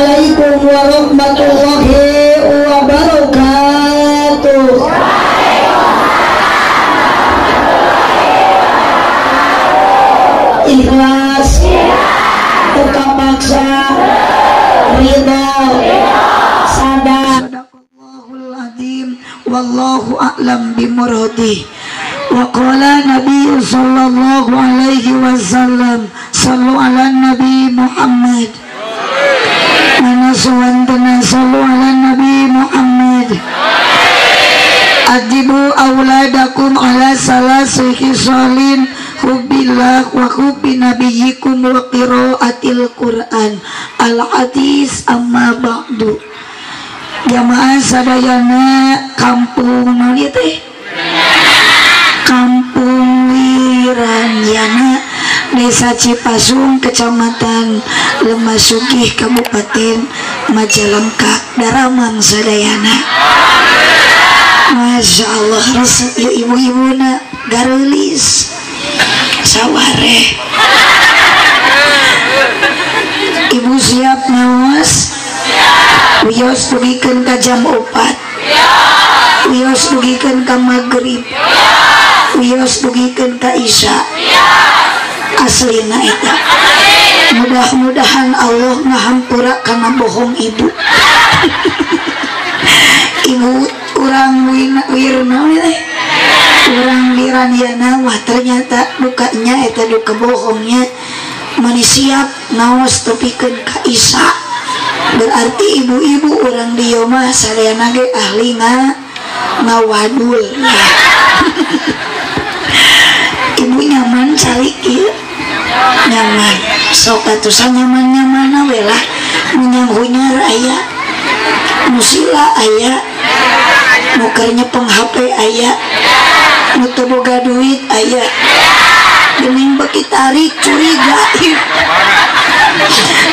Assalamualaikum warahmatullahi wabarakatuh. Ikhlas, tetap paksa, ridho, sadar. Sadaqallahul azim, wallahu a'lam bimuradi. Wa qala Nabi sallallahu alaihi wasallam, sallu ala Nabi Muhammad. Mana suwantana sallu ala Nabi Muhammad. Adibu auladakum ala salasi khisalin hubbillah wa hubbi nabiyyikum wa qiraatil Qur'an. Al hadis amma ba'du. Jamaah sadayana kampung naon ieu teh? Kampung Wiranyana, Desa Cipasung, Kecamatan Lemahsugih, Kabupaten Majalengka, Daramang sadayana. Masya Allah, resep ieu ibu-ibuna gareulis saware. Ibu siap ngaos? Wios dugikeun ka jam 4. Wios dugikeun ka magrib. Wios dugikeun ka isya. Aslina eta. Mudah-mudahan Allah ngahampura kana bohong ibu. Ibu urang wirna urang Wiranyana, wah ternyata dukanya eta duka bohongnya mani siap ngaos tepikeun ka isya. Berarti ibu-ibu urang dieu mah sadayana ge ahli ngawadul. Ibu nyaman calik ieu, nyaman sok atusan nyaman-nyaman we lah, menyang hunyar aya, nu sila aya, nu keur nyepeng HP aya, nu teu boga duit aya, geuning beuki tarik curiga,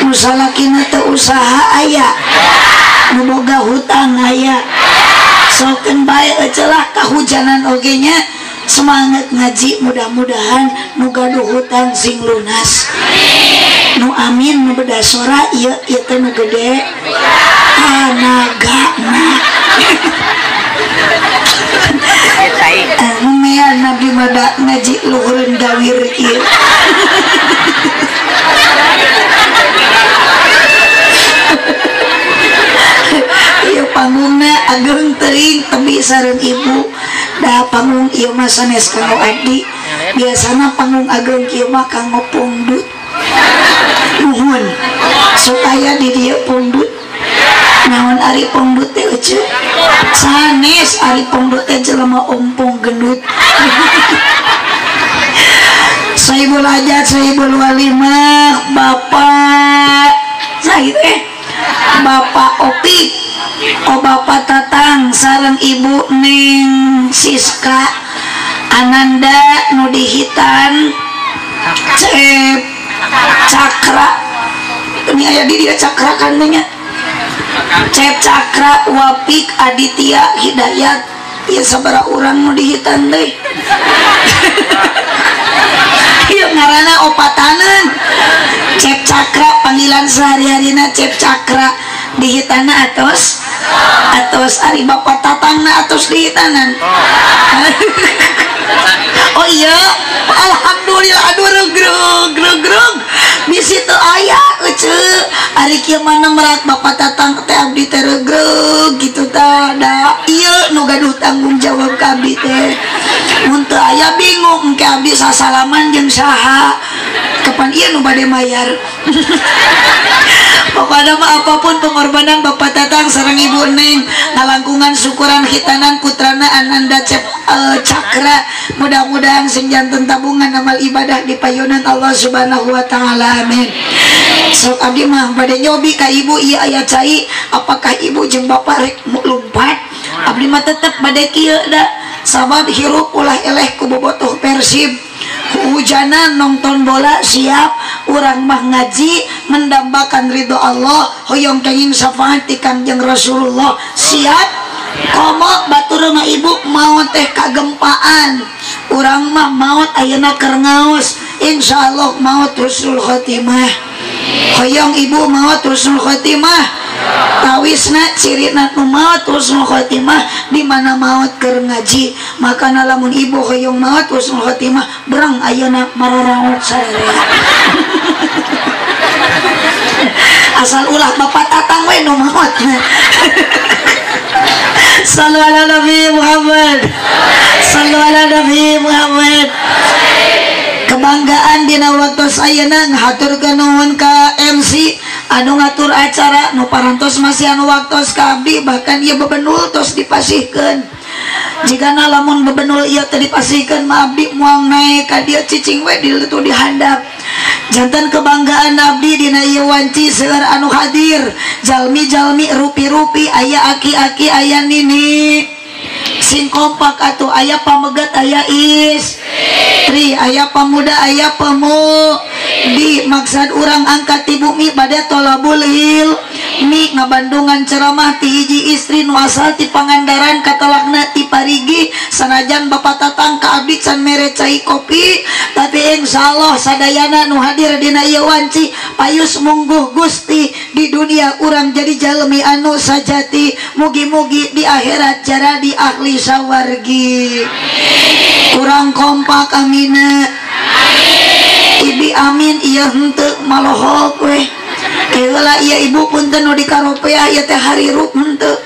nu salakina teu usaha aya, nu boga hutang aya. Sokeun bae ecelah kahujanan oge nya, semangat ngaji, mudah-mudahan nu gaduh hutang sing lunas. Nu amin nu beda sora ieu ieu teh nu gede tanagana. Lumayan nabi mada ngaji luhureun gawir ieu. Ieu panggungna ageng teuing tebi sareng ibu. Da panggung ieu mah sanes kanggo abdi. Biasana panggung ageng ieu mah kanggo pungdut. Nuhun supaya di dieu pungdut. Naon ari pungdut teh euceu? Sanes ari pungdut teh jelema ompong gendut. Saibul hajat, saibul walimah, bapak saha teh? Bapak Opik, oh Bapak Tatang sareng Ibu Neng Siska Ananda nu dihitan Cep Cakra. Ini aya di dia Cakra kan nya. Cep Cakra Wapik Aditya Hidayat. Ieu sabaraha urang nu dihitan teh? Ieu ngaranna opataneun. Cep Cakra panggilan sehari-harina Cep Cakra dihitana atos atos ari Bapak Tatangna atos dihitanan. Oh iya, alhamdulillah, aduh rug rug rug rug bisi teu aya euceu ari kieu mana merak Bapak Tatang teh abdi teh regreg gitu tah. Da ieu nu gaduh tanggung jawab ka abdi teh. Mun teu aya bingung engke abdi sasalaman jeung saha, kapan ieu nu bade mayar. Pokoknya mah apapun pengorbanan Bapak Tatang sareng Ibu Neng ngalangkungan syukuran khitanan putrana Ananda Cep Cakra, mudah-mudahan sing janten tabungan amal ibadah di payunan Allah Subhanahu wa taala, amin. Sok abdi mah bade nyobi ka ibu ieu aya cai, apakah ibu jeung bapak rek lumpat? Abdi mah tetep bade kieu da, sabab hirup ulah eleh ku bobotoh Persib. Hujanan nonton bola siap, urang mah ngaji mendambakan ridho Allah, hoyong kenging syafaat ti Kangjeng Rasulullah siap. Komo batur mah ibu maot teh kagempaan, urang mah maot ayeuna keur ngaos, insyaallah maot husnul khotimah. Hoyong ibu maot husnul khotimah. Tawisna cirina nu maot husnul khotimah di mana maot keur ngaji. Makana lamun ibu hoyong maot husnul khotimah berang ayeuna mararaot sararea. Asal ulah bapak tatang we nu maot. Sallu ala Nabi Muhammad. Sallu ala Nabi Muhammad. Kebanggaan dina waktos ayeuna ngahaturkeun nuhun ka MC anu ngatur acara nu parantos masih anu waktos ka abdi bahkan ieu bebenul tos dipasihkeun. Jigana lamun bebenul ieu teh dipasihkeun mah abdi moal naek ka dieu cicing we di ditu dihandap. Jantan kebanggaan abdi dina ieu wanci seueur anu hadir, jalmi-jalmi rupi-rupi aya aki-aki aya nini. Sing kompak atuh aya pamegat aya istri aya pamuda aya pemudi. Maksad urang angkat ti bumi bade tolabul ilmi ngabandungan ceramah ti hiji istri nu asal ti Pangandaran katalakna ti Parigi. Sanajan bapak tatang ka abdi can mere cai kopi tapi insyaallah sadayana nu hadir dina ieu wanci payus mungguh Gusti di dunia urang jadi jalmi anu sajati, mugi-mugi di akhirat jaradi ahli sawargi. Kurang kompak amina. Ibi amin iya henteu malohok weh. Heula ieu ibu punten nu dikaropeah ieu teh harirup henteu.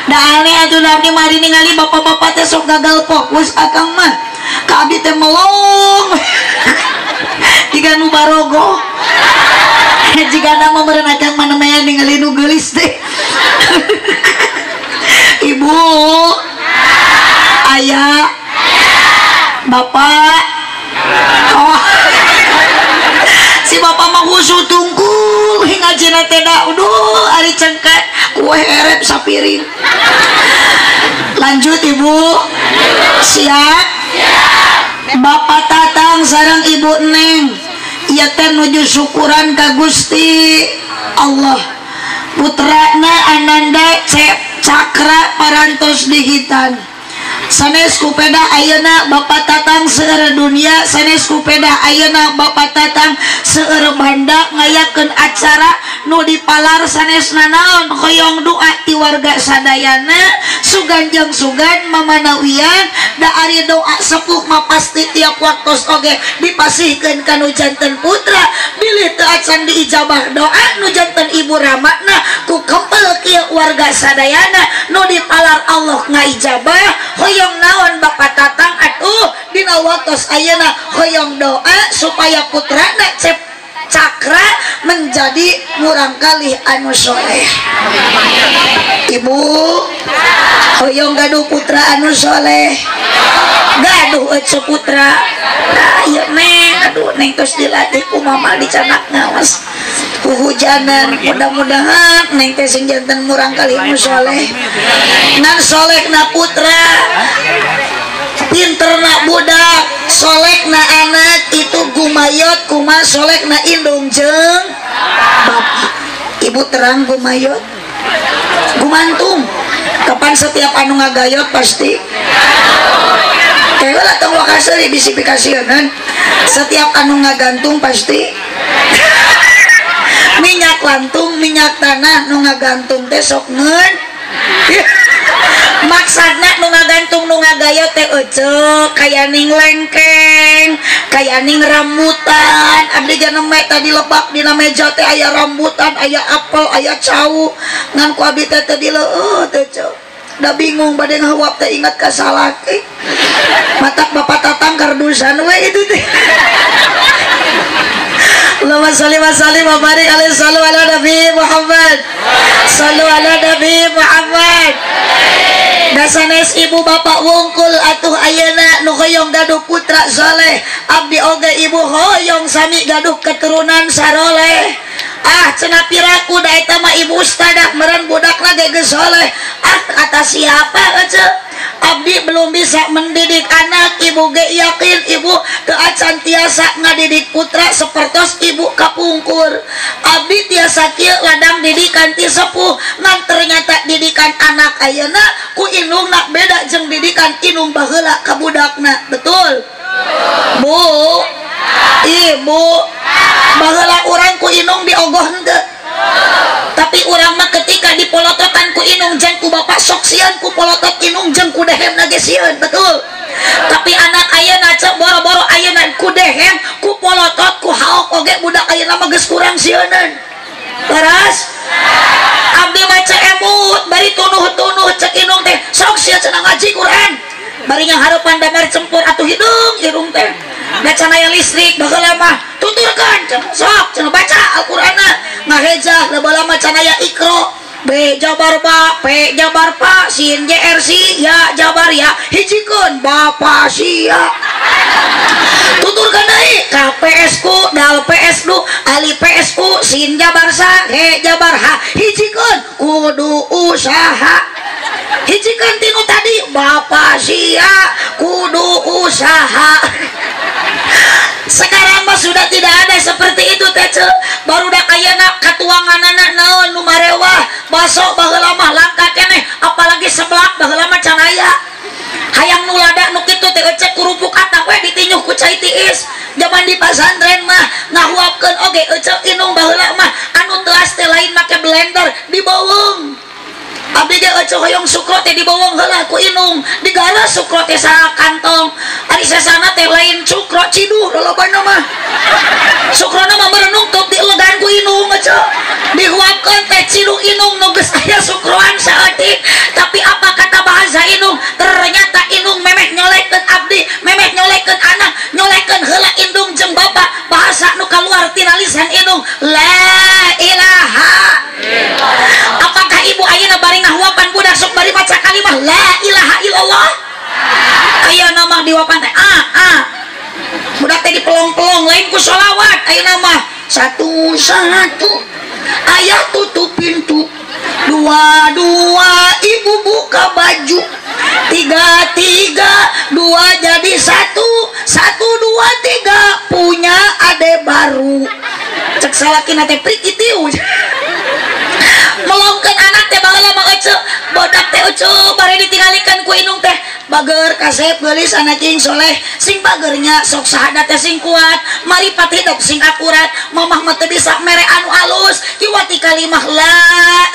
Da aneh atuh da abdi mari ningali bapak-bapak teh sok gagal fokus akang mah. Ka abdi teh melong. Jiga nu barogo. Jigana mah meureun akang mah nembean ningali nu geulis teh. Ibu, ayah, bapak, oh, si bapak mah khusus tungkul hingga cina teh uduh ari cengkeh kue erep sapiring. Lanjut ibu, siap? Bapak tatang sareng ibu neng, ieu teh nuju syukuran ka Gusti Allah. Putrana Ananda Cakra parantos dihitan. Sanes kupeda ayeuna bapak tatang seueur dunia, sanes kupeda ayeuna bapak tatang seueur banda ngayakeun acara nu dipalar sanes nanaon hoyong doa ti warga sadayana sugan jeung sugan mamanawian da ari doa sepuh mah pasti tiap waktos oge dipasihkeun ka nu janten putra bilih teu acan diijabah doa nu janten ibu ramakna ku kempel kieu warga sadayana nu dipalar Allah ngaijabah. Hoyong naon bapak tatang atuh dina waktos ayeuna hoyong doa supaya putrana Cep Cakra menjadi murangkalih anu soleh. Ibu hoyong gaduh putra anu soleh, gaduh ece putra. Nah ieu neng aduh neng tos dilatih ku mama dicanak ngawas huhujanan. Mudah-mudahan neng teh sing janten murangkalih anu soleh. Ngan soleh na putra, pinter na budak, soleh na anak itu gumayot kuma soleh na indung jeung bapak. Ibu terang gumayot gumantung. Kapan setiap anu ngagayot pasti heula tong wakaseuri bisi pikasieun. Setiap anu ngagantung pasti minyak lantung minyak tanah nu ngagantung teh sok ngeun. Maksudna nu ngagantung nu ngagayot teh ecek kaya ning lengkeng kaya ning rambutan. Abdi janeme tadi lebak dina meja teh aya rambutan aya apel aya cau ngan ku abdi teh teu dileueuh teh ceu. Da bingung bade ngaheuap teh ingat ka salaki. Matak bapak tatang kardusan we itu teh. Allahumma sholli wa sallim wa barik alaihi sallu ala Nabi Muhammad. Sallu ala Nabi Muhammad. Dasanes ibu bapak wungkul atuh ayeuna nu hoyong gaduh putra soleh, abdi oge ibu hoyong sami gaduh keturunan saroleh. Ah cenah piraku da eta mah ibu ustadah meureun budakna ge geus soleh. Ah kata siapa ece? Abdi belum bisa mendidik anak, ibu ge yakin ibu teu acan tiasa ngadidik putra sepertos ibu kapungkur. Abdi tiasa kieu ladang didikan ti sepuh, ngan ternyata didikan anak ayeuna ku indungna beda jeung didikan indung baheula ka budakna. Betul? Bu, Ibu baheula urang ku inung diogoh henteu. Tapi urang mah ketika dipolototan ku inung jeung ku bapak sok sieun ku polotot inung jeung ku dehemna ge sieun, betul. Tapi anak ayeuna cek boro-boro ayeuna ku dehem, ku polotot, ku haok oge budak ayeuna mah geus kurang sieuneun. Leres? Abdi mah cek emut bari tunuh-tunuh cek inung teh sok sieun cenah ngaji Quran. Bari nyanghareupan damar cempur atuh hideung irung teh. Da can aya listrik baheula mah tuturkeun cenah sok cenah baca Al-Qur'anna ngahejah baheula mah can aya Iqra B jabar ba P jabar pa sin JR si ya jabar ya hijikeun bapa sia tuturkeun deui K P S ku dal P S du ali P S u sin jabar sa he jabar ha hijikeun kudu usaha hijikeun tinu tadi bapa sia kudu usaha. Sekarang mah sudah tidak ada seperti itu teh ce. Barudak ayeuna katuanganana naon nu marewah baso baheula mah langka keneh apalagi seblak baheula mah can aya. Hayang nu lada nu kitu teh ece kerupuk atap we ditinyuh ku cai tiis. Zaman di pasantren mah ngahuapkeun oge ece inung baheula mah anu teuas teh lain make blender dibaweng. Abdi ge ece hoyong sukro teh dibaweng heula ku inung digaras sukro teh sakantong. Ari sesana teh lain cukro ciduh lolobana mah. Sukrona mah merenung tuh dilegan ku inung ece. Dihuapkeun teh ciduh inung nu geus aya sukroan saeutik. Tapi apa kata bahasa inung? Ternyata inung memeh nyolekeun abdi, memeh nyolekeun anak, nyolekeun heula indung jeung bapa. Bahasa nu kaluar tina lisan inung la ilaha illallah. Apakah ibu ayeuna bari ngahuapan budak sok bari maca kalimah la ilaha illallah? Ayeuna mah diwapan teh a a. Budak teh dipelong-pelong lain ku sholawat ayeuna mah satu satu ayah tutup pintu, dua dua ibu buka baju, tiga tiga dua jadi satu, satu dua tiga punya ade baru. Cek salakina teh prikitiu. Melongkeun anak teh baheula mah ece, bodak teh ece bari ditinggalikeun ku inung teh bager kasep geulis anak ing soleh sing bagernya sok sahadat teh sing kuat maripat hidup sing akurat mamah mah teu bisa mere anu alus kiwati kalimah la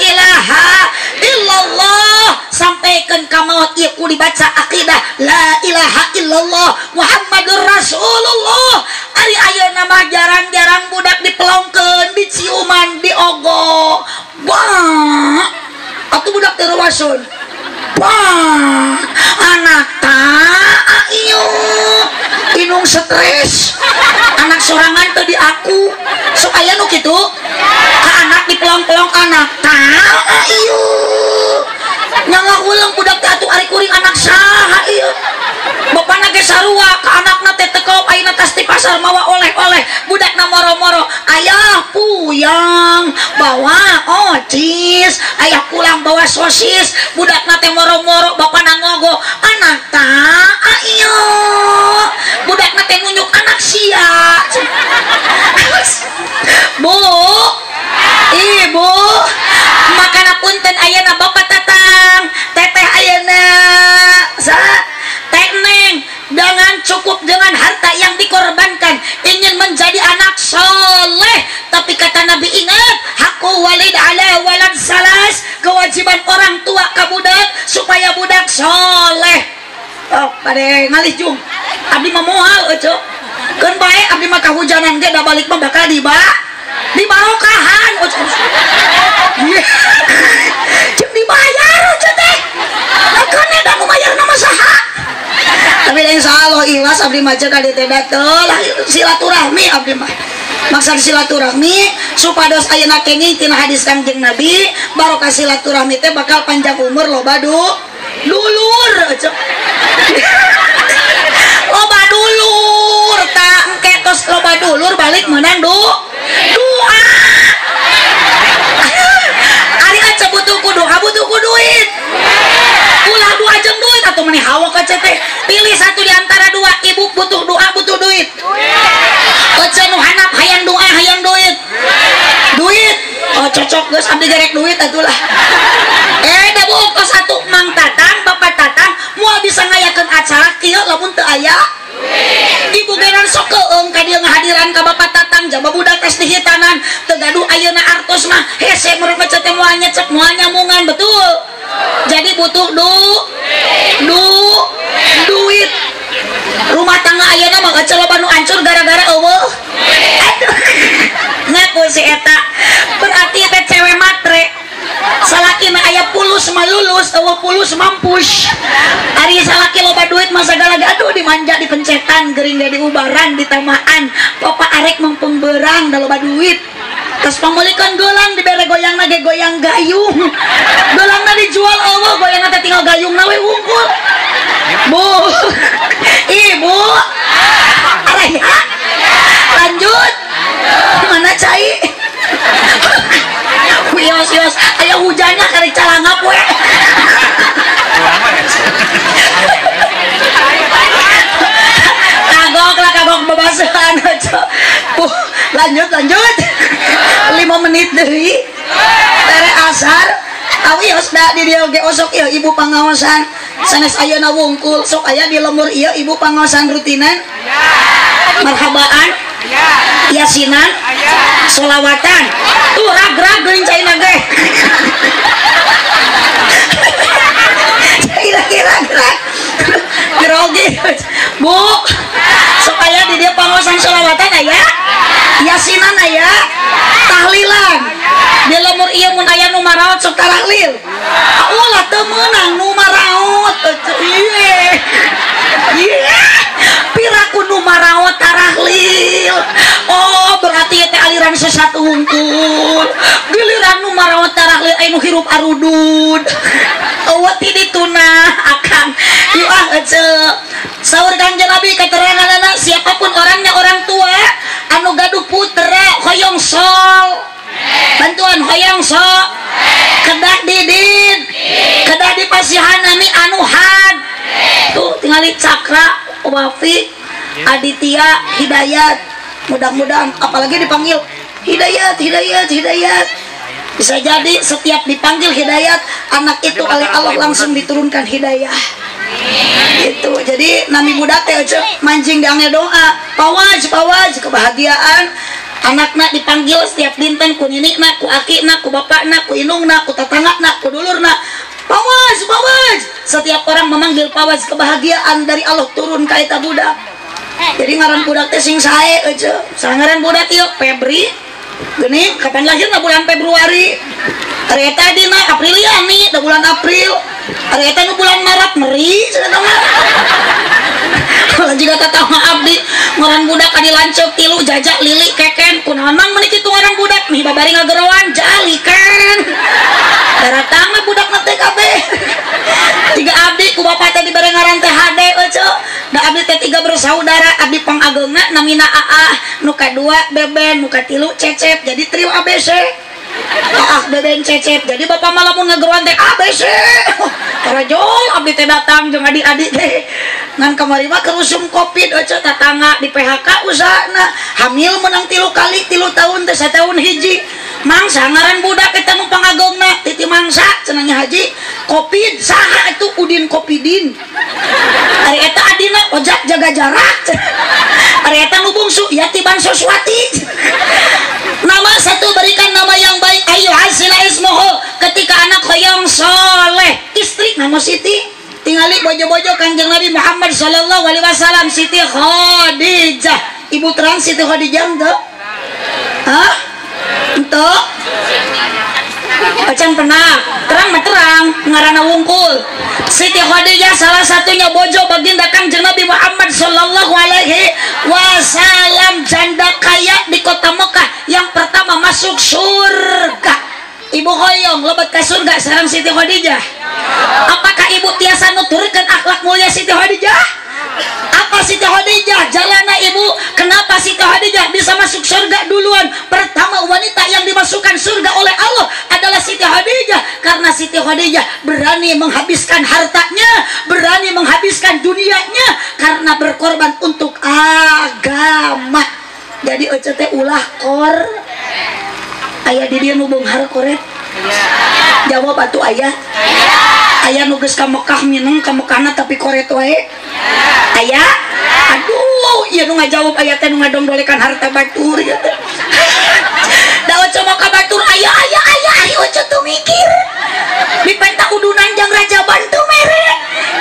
ilaha illallah sampaikan ka maot ieu ku dibaca akidah la ilaha illallah Muhammadur Rasulullah. Ari ayeuna mah jarang-jarang budak dipelongkeun diciuman diogo wah atuh budak teh rewaseun wah anak tak iyo inung stres anak sorangan teu diaku sok aya nu kitu ka anak dipelong-pelong anak tak iyo nyangahuleng budak teh atuh ari kuring anak saha ieu bapana ge sarua ka anakna teh teu kaop ayeuna tas di pasar mawa oleh-oleh budakna moro-moro ayah puyang bawa ocis ayah pulang bawa sosis budakna teh moro-moro bapana ngogo anak tak iyo budakna teh nunjuk anak sia. Bu ibu makana punten ayeuna bapak tatang teteh ayeuna sa teh neng dengan cukup dengan harta yang dikorbankan ingin menjadi anak soleh tapi kata Nabi ingat hakku walid ala walad salas kewajiban orang tua ke budak supaya budak soleh. Oh pada ngalih jung abdi mah moal ece keun bae abdi mah kahujanan ge da balik mah bakal diba dibarokahan ece jeung dibayar ece teh lakeun da nu bayar nama saha. Tapi insya Allah ikhlas abdi mah ceuk ka dieu teh lah silaturahmi abdi mah maksud silaturahmi supados ayeuna kenging tina hadis Kangjeng Nabi barokah silaturahmi teh bakal panjang umur loba dulur ece loba dulur tak engke tos loba dulur balik menang doa. Ari aca butuh ku doa butuh ku duit ulah doa jeung duit atuh maneh hawak aca teh pilih satu di antara dua ibu butuh doa butuh duit aca nu hanap hayang doa hayang duit duit oh cocok geus abdi gerek duit atulah da bu tos atuh Mang Tatang Bapak Tatang moal bisa ngayakeun acara kieu lamun teu aya ibu geran sok keung ka dieu ngahadiran Kadiran ka Bapak Tatang jaba budak tes dihitanan teu gaduh ayeuna artos mah hese meureun mah teh moal nyecep moal nyamungan betul. Jadi butuh duit. Rumah tangga ayeuna mah ece loba nu hancur gara-gara eueuh. Aduh. Ngaku si eta. Berarti teh cewek matre. Salaki mah aya pulus mah lulus, eueuh pulus mampus. Ari salaki loba duit mah sagala ge aduh dimanja dipencetan, gering ge diubaran, ditamaan. Bapak arek mempeng berang da loba duit. Tas pamulikeun gelang dibere goyangna ge goyang gayung. Geulangna dijual eueuh goyangna teh tinggal gayungna we wungkul. Bu. Ibu. Araya. Lanjut. Mana cai? Wios wios aya hujannya karek calangap we. Kagok lah kagok bebasan aja. Lanjut lanjut. 5 menit deui. Tere asar. Awios da di dieu ge osok ieu ibu pangaosan. Sanes ayeuna wungkul sok aya di lembur ieu ibu pangaosan rutinan. Marhabaan. Yasinan. Solawatan. Tuh rag-rag geuning caina ge. Caina ge rag-rag. Grogi. Bu, sok aya di dieu pangaosan solawatan aya. Yasinan aya. Tahlilan. Di lembur ieu mun aya nu maraot sok tarahlil. Ulah teu meunang nu maraot. Ieu. Ieu. Piraku nu maraot tarahlil. Oh, berarti teh aliran sesat hungkul. Giliran nu maraot tarahlil aya nu hirup arudud. Eueuh ti dituna akang. Yeuh ah ece. Saur Kangjeng Nabi keteranganna siapapun orangnya orang tua anu gaduh putra hoyong sol. Bantuan hoyong sok kedah didin kedah dipasihan nami anu had tuh tingali Cakra Wafi Aditya Hidayat mudah-mudahan apalagi dipanggil Hidayat Hidayat Hidayat bisa jadi setiap dipanggil Hidayat anak itu oleh Allah langsung diturunkan hidayah gitu. Jadi nami budak teh mancing diangge doa pawaj pawaj kebahagiaan anakna dipanggil setiap dinten ku ninikna, ku akina, ku bapakna, ku inungna, ku tetangga-na, ku dulurna. Pawaj, pawaj. Setiap orang memanggil pawaj kebahagiaan dari Allah turun ka eta budak. Jadi ngaran budak teh sing sae euceu. Sangaran budak ieu Febri. Geuning kapan lahirna bulan Februari. Ari eta dina Apriliani da bulan April. Ari eta nu bulan Maret meri cenah mah. Jika tatangga abdi ngaran budak adi lanceuk tilu jajak lili keken kunaon mang meuni kitu ngaran budak nih babari ngageroan jalikan daratang mah budak na teh kabeh tiga abdi ku bapak teh dibere ngaran teh HD euceu da abdi teh tiga bersaudara abdi pangageungna namina AA nu kadua Beben nu katilu Cecep jadi trio ABC ah Beben Cecep jadi bapak mah lamun ngageroan teh ABC karajol abdi teh datang jeung adik-adik teh ngan kamari mah kerusum covid euceu tatangga di PHK usahana hamil menang 3 kali 3 tahun teh satahun hiji mangsa ngaran budak eta nu pangageungna titi mangsa cenah nya haji covid saha itu Udin Kopidin ari eta adina ojak jaga jarak ari eta nu bungsu Yati Bansoswati. Nama satu berikan nama yang baik ayu hasila ismuhu ketika anak hoyong soleh istri nama Siti tingali bojo-bojo Kangjeng Nabi Muhammad sallallahu alaihi wasallam Siti Khadijah. Ibu terang Siti Khadijah henteu? Hah? Henteu? Acan pernah. Terang mah terang ngaranna wungkul. Siti Khadijah salah satunya bojo baginda Kangjeng Nabi Muhammad sallallahu alaihi wasallam janda kaya di kota Mekah yang pertama masuk surga. Ibu hoyong lebet ka surga sareng Siti Khadijah. Apakah ibu tiasa nuturkeun akhlak mulia Siti Khadijah? Apa Siti Khadijah jalana ibu? Kenapa Siti Khadijah bisa masuk surga duluan? Pertama wanita yang dimasukkan surga oleh Allah adalah Siti Khadijah karena Siti Khadijah berani menghabiskan hartanya, berani menghabiskan dunianya karena berkorban untuk agama. Jadi ece teh ulah kor. Aya di dieu nu beunghar koret. Jawab atuh aya. Aya nu geus ka Mekah mineng ka Mekahna tapi koret wae. Aya. Aduh Ieu nu ngajawab aya teh nu ngadongdolekan harta batur ieu teh. Da Oce mah ka batur aya aya aya ari Oce teu mikir. Dipenta udunan jang rajaban teu mere.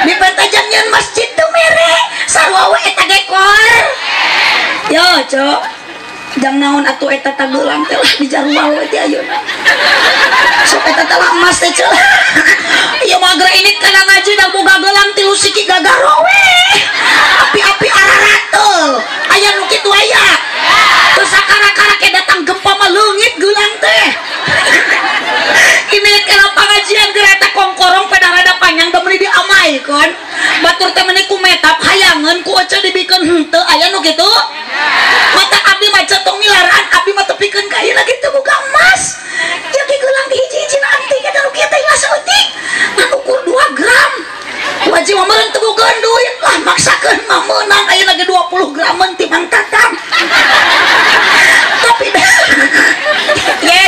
Dipenta jang nyeun masjid teu mere. Sarua we eta ge kor. Yo, Cok. Jang naon atuh eta tageulang teh lah dijaruah we ti ayeuna. Sok eta teh lah emas teh ceu. Ieu mah geura ini kana ngaji da boga gelang tilu siki gagaro we. Api-api ararateul. Aya nu kitu aya. Teu sakara-kara ke datang gempa mah leungit geulang teh. Ini kana pangajian geura eta kongkorong pada rada panjang da meuni diamaikeun. Batur teh meuni ku metap hayangeun ku Oce dibikeun henteu aya nu kitu. Mata abdi mah tong milaraan abdi mah tepikeun ka ayeuna kitu boga emas. Ieu ge geulang hiji-hiji antik eta nu kieu teh geus saeutik. Ngan ukur 2 gram. Wajib mah meureun teu bogaeun duit lah maksakeun mah meunang ayeuna ge 20 grameun ti Mang Tatang. Tapi ye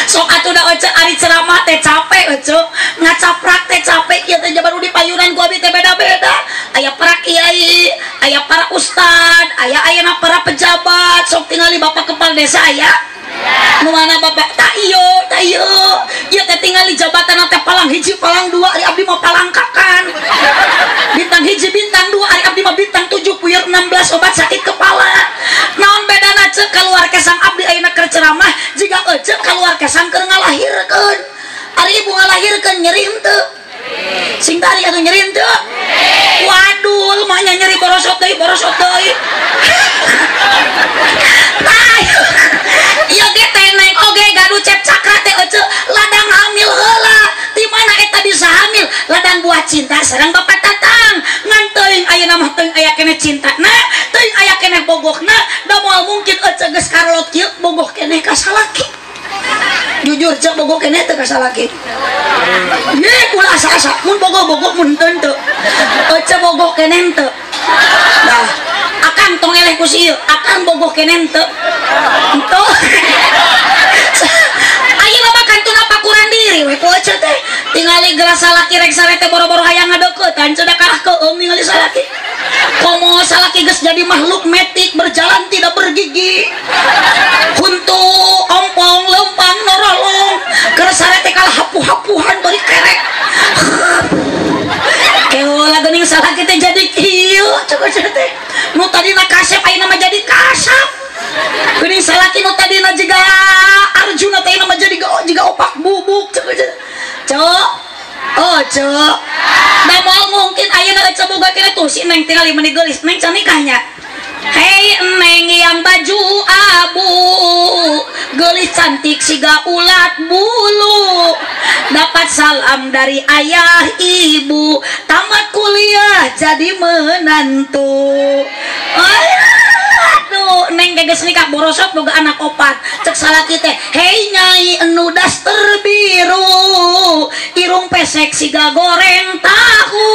sok atuh da Oce ari ceramah teh capek Oce, ngacaprak teh capek ieu teh baru di payunan ku abi teh beda-beda. Aya para kiai, aya para ustad, aya ayeuna para pejabat, sok tingali bapak kepala desa aya. Nu mana bapak ta ieu, ta ieu. Ieu teh tingali jabatan teh palang hiji, palang dua, ari abdi mah palangkakan. Bintang hiji, bintang dua, ari abdi mah bintang 7, puyer 16 obat sakit kepala. Naon bedana ceuk kaluar kesang abdi ayeuna keur ceramah jiga eceuk kaluar kesang keur ngalahirkeun. Ari ibu ngalahirkeun nyeri henteu? Sing tari atuh nyeri henteu? Waduh, mah nya nyeri borosot deui, borosot deui. Tah. Ieu ge teh neng oge gaduh cep cakra teh ece ladang hamil heula. Di mana eta bisa hamil? Ladang buah cinta sareng Bapak Tatang. Ngan teuing ayeuna mah teuing aya keneh cintana, teuing aya keneh bogokna, da moal mungkin ece geus karolot kieu bogoh keneh ka salaki. Jujur cek bogoh keneh teu ka salaki. Ye ulah asa-asa mun bogoh-bogoh mun teu henteu. Ece bogoh keneh henteu. Nah, akang tong eleh ku si ieu, akang bogoh keneh henteu. Henteu. Ayeuna mah kantun pakuran diri we ku Oce teh. Tingali geura salaki rek sare teh boro-boro hayang ngadeuketan cenah kalah keung ningali salaki. Komo salaki geus jadi makhluk metik berjalan tidak bergigi. Huntu, ompong, lempang, norolong. Keur sare teh kalah hapuh-hapuhan bari kerek. Keula geuning salaki teh jadi kieu cek Oce teh. Nu tadina kasep ayeuna mah jadi kasap. Geuning salaki nu tadina jiga Arjuna teh mah jadi jiga opak bubuk cek Oce. Cok. Oh, cok. Da moal mungkin ayeuna Ece boga keneh tuh si Neng tingali meuni geulis. Neng can nikahnya. Hei Neng yang baju abu, geulis cantik siga ulat bulu. Dapat salam dari ayah ibu, tamat kuliah jadi menantu. Aduh, Neng geus nikah borosot boga anak opat. Cek salaki teh, hei nyai enu daster biru, irung pesek siga goreng tahu.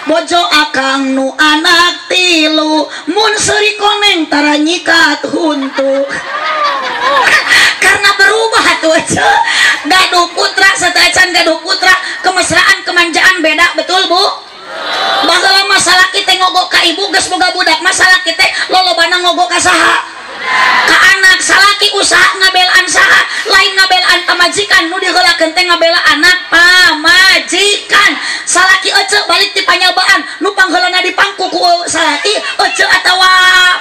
Bojo akang nu anak tilu, mun seuri koneng tara nyikat huntu. Karena berubah tuh Ece. Gaduh putra sateuacan gaduh putra, kemesraan kemanjaan beda, betul Bu? Baheula masalah kita ngogok ka ibu geus boga budak, masalah kita lolobana ngogok ka saha? Ka anak. Salaki usaha ngabelaan saha? Lain ngabelaan pamajikan, nu diheulakeun teh ngabela anak pamajikan. Salaki ece balik ti panyabaan, nu pangheulana dipangku ku salaki ece atawa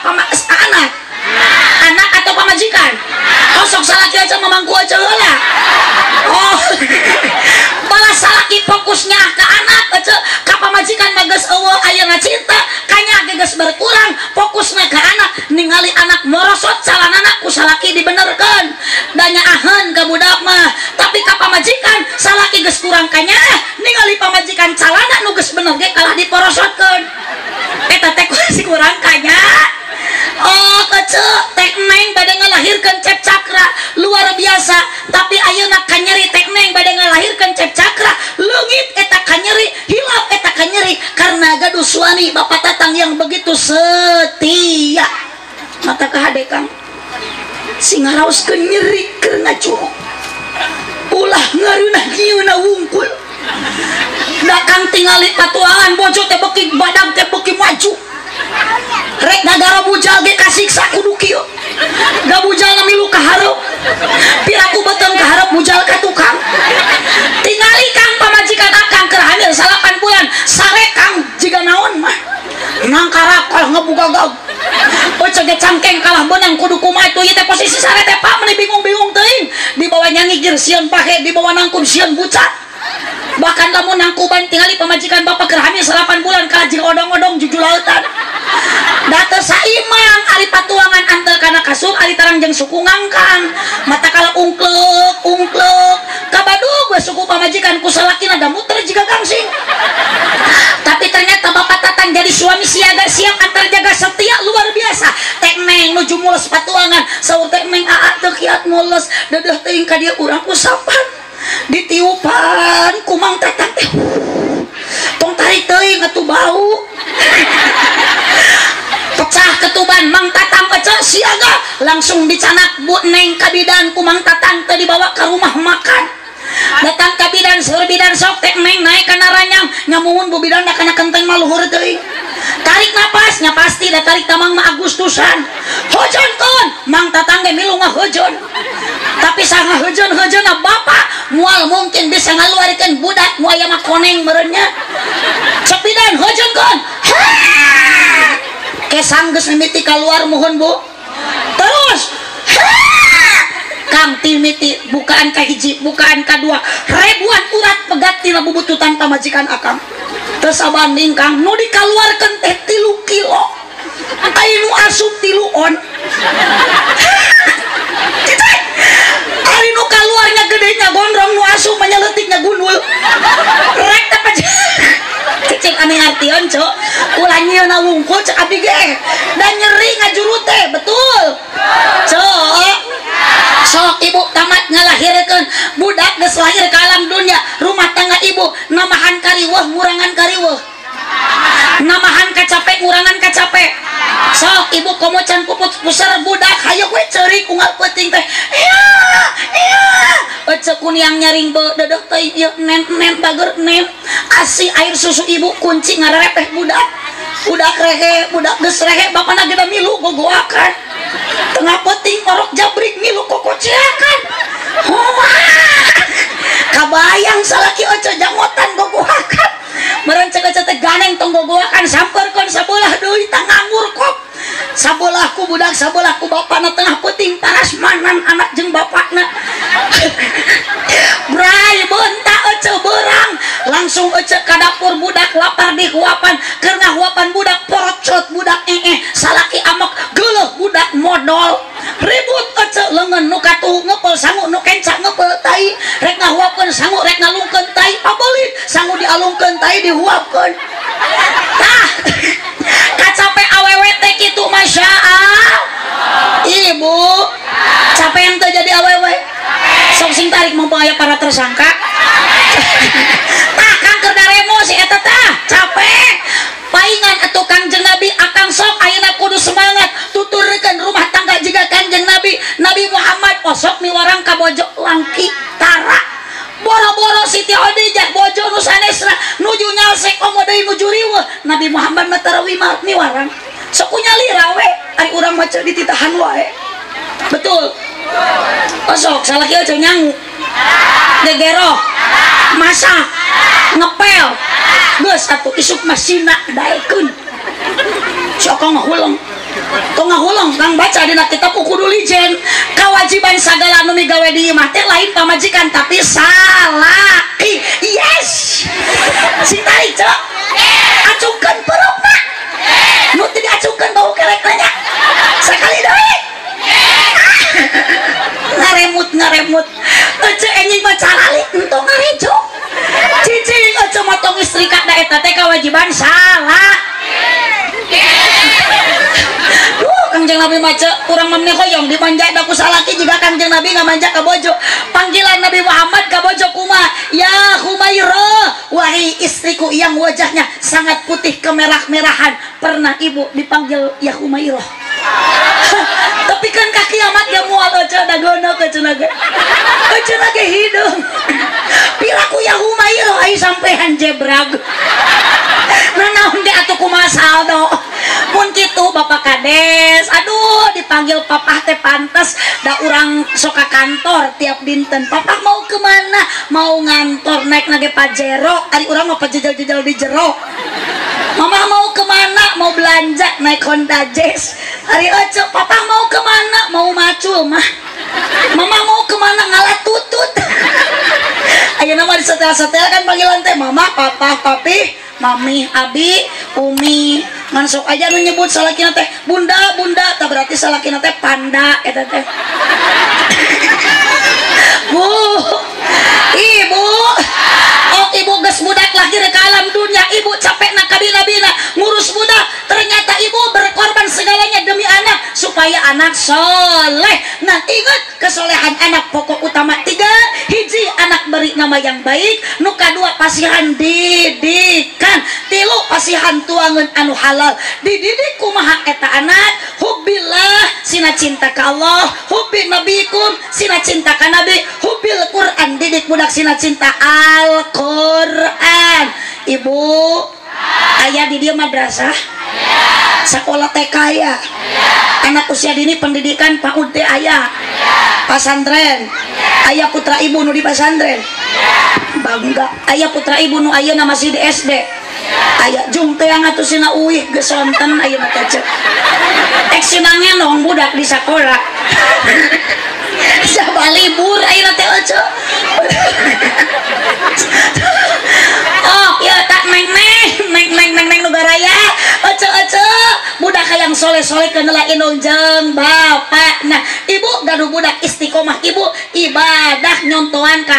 anak? Anak atau pamajikan? Oh sok salaki ece mamangku ece heula. Oh. Balas salaki fokusnya ke anak ece, ka pamajikan mah geus eueuh ayeuna cinta, kanya ge geus berkurang, fokusna ke anak, ningali anak morosot calanana ku salaki dibenerkeun. Da nyaaheun ka budak mah, tapi ka pamajikan salaki geus kurang kanya, ningali pamajikan calana nu geus bener ge kalah diporosotkeun. Eta teh si kurang kanya. Oh kece teh neng bade ngalahirkeun cep cakra luar biasa, tapi ayeuna kanyeri teh neng bade ngalahirkeun cep cakra leungit eta kanyeri, hilap eta kanyeri karena gaduh suami Bapak Tatang yang begitu setia. Mata kahade Kang sing ngaraoskeun nyeri keur ngacurug ulah ngareunah nyieuna wungkul. Da Kang tingali patuangan bojo teh beuki badag teh beuki maju. Rek ngagaro bujal ge kasiksa kudu kieu. Gabujal milu ka hareup. Piraku beuteung ka hareup bujal ka tukang. Tingali Kang pamajikan akang keur hamil 8 bulan, sare Kang jiga naon mah. Nangkarap kalah ngebugagag. Oce ge cangkeng kalah beunang kudu kumaha atuh ieu teh posisi sare teh Pak meuni bingung-bingung teuing. Dibawa nyangigir sieun pahe, dibawa nangkub sieun bucat. Bahkan lamun nangkuban tingali pamajikan bapak keur hamil 8 bulan kalah jeung odong-odong jujulautan. Da teu saimang ari patuangan antel kana kasur ari tarang jeung suku ngangkang. Mata kalah ungkleuk ungkleuk kabadug we suku pamajikan ku salakina da muter jiga gangsing. Tapi ternyata bapak Tatang jadi suami siaga siap antar jaga setia luar biasa. Teh neng nuju mules patuangan saur teh neng aa teu kiat mules deudeuh teuing ka dieu urang usapan. Ditiupan kumang Tatang teh tong tarik teuing atuh bau. Pecah ketuban Mang Tatang ece siaga langsung dicanak Bu Neng ka bidan kumang Tatang teh dibawa ke rumah makan. Datang ka bidan seur bidan sok teh Neng naik kana ranyang nyamuhun bu bidan da kana kenteng mah luhur teuing. Tarik napasnya pasti da tarik tamang mah Agustusan. Hojonkeun Mang Tatang ge milu ngahojon. Tapi sanga hojon-hojonna bapak moal mungkin bisa ngaluarkeun budak nu aya mah koneng meureunnya. Cek bidan hojonkeun. Kesang geus mimiti kaluar muhun Bu. Terus Kang timiti bukaan ka hiji, bukaan ka dua, ribuan urat pegat tina bubututan pamajikan akang. Teu sabanding Kang nu dikaluarkeun teh 3 kilo. Ai nu asup 3 on. Ari nu kaluarnya gedenya gondrong nu asup mah nyaleutiknya gundul. Rek teh cicing aneh artion cok ulah nyieuna wungkul cek abdi ge dan nyeri ngajuru teh betul cok. Sok ibu tamat ngalahirkeun budak geus lahir ka alam dunia, rumah tangga ibu namahan kariweuh ngurangan kariweuh, namahan kacape ngurangan kacape. Sok ibu komo can puput puser budak hayo we ceurik unggal peuting teh iya iya ece kuniang nyaring be dedeuh teh ieu nen nen bager nen asi air susu ibu kunci ngarerepeh budak. Budak rehe budak geus rehe bapana ge milu gogoakan tengah peuting orok jabrik milu kokociakan. Kabayang salaki oce jangotan gogoakan meureun cek ece teh ganeng tong gogoakan sampeurkeun sabelah deui tanganggur kop sabelah ku budak sabelah ku bapana tengah peuting parasmanan anak jeung bapakna. Bray bentak ece berang langsung ece ka dapur budak lapar dihuapan keur ngahuapan budak porocot budak salaki amok geuleuh budak modol ribut ece leungeun nu katuhu ngepel sangu nu kenca ngepel tai rek ngahuapkeun sangu rek ngalungkeun tai pabelit sangu dialungkeun tai dihuapkeun. Tah kacape awewe teh kitu masyaallah. Ibu capek yang teu jadi awewe sok sing tarik mumpung aya para tersangka. Tah Kang keur daremo si eta tah capek paingan atuh Kangjeng Nabi akang sok ayeuna kudu semangat tuturkeun rumah tangga jiga Kangjeng Nabi. Nabi Muhammad osok miwarang ka bojo langki tara boro-boro Siti Khadijah bojo nu sanesna nuju nyalsek komo deui nuju riweuh. Nabi Muhammad mah tara miwarang sok kunyalira we ari urang mah ceu dititahan wae. Betul osok salaki aja nyangu gegeroh masak ngepel geus atuh isuk masina daekeun sok ngahuleng tong ngahuleng Kang baca dina kitab kudu lijen kewajiban sagala nu migawe di imah teh lain pamajikan tapi salaki. Yes sing tarik cok acungkeun perutna nu teu diacungkeun bau kerek nya sakali deui ngaremut ngaremut ece enjing mah caralik entong ngarejo cicing ece motong istri da eta teh kewajiban salah. Duh Kangjeng Nabi mah ceu urang mah hoyong dimanja da ku salaki juga Kangjeng Nabi ngamanja ka bojo. Panggilan Nabi Muhammad ka bojo kumaha? Ya Humairah, wahai istriku yang wajahnya sangat putih kemerah-merahan. Pernah ibu dipanggil ya Humairah? Tapi kan ka kiamat ge moal ece da geuneuh cenah ge. Cenah ge hideung. Piraku ya Humairah ai sampean jebrag. Nah naon ge atuh kumaha saldo. Mun Dipanggil papah teh pantes da urang sok ka kantor tiap dinten. Papah mau kemana? Mau ngantor naik nage Pajero, ari urang mah pajejel-jejel di jero. Mama mau kemana? Mau belanja naik Honda Jazz. Ari Ece, papa mau kemana? Mau macul mah. Mama mau kemana? Ngalah tutut. Ayeuna mah disetel-setel kan panggilan teh mama, papa, papi, mami, abi, umi. Ngan sok aja nu nyebut salakina teh bunda, bunda, tah berarti salakina teh panda eta teh. Bu, ibu, oh ibu geus budak lahir ke alam dunia, ibu capek nak kabina-bina ngurus budak, ternyata ibu berkorban segalanya demi anak supaya anak soleh. Nah ingat, kesolehan anak pokok utama 3, hiji anak beri nama yang baik, nu kadua pasihan didikan, tilu pasihan tuangan anu halal, dididik kumaha eta anak, hubbillah sina cinta ka Allah, hubbi nabikum sina cinta ka nabi, hubbil Quran didik budak sina cinta Al-Quran. Ibu ayah di dia madrasah, sekolah TK ya, anak usia dini pendidikan PAUD teh ayah, pasantren, ayah putra ibu nu di pasantren, bangga, ayah putra ibu nu ayeuna masih di SD, ayah jung teh atuh sina uih geus sonten ayeuna teh cek, ek sina ngenong budak di sakola, siapa libur ayeuna teh ece. Oh ya tak neng neng neng neng neng neng nu garaya ece ece budak hayang soleh soleh keunela indung jeung bapak. Nah ibu gaduh budak istiqomah, ibu ibadah nyontohan ka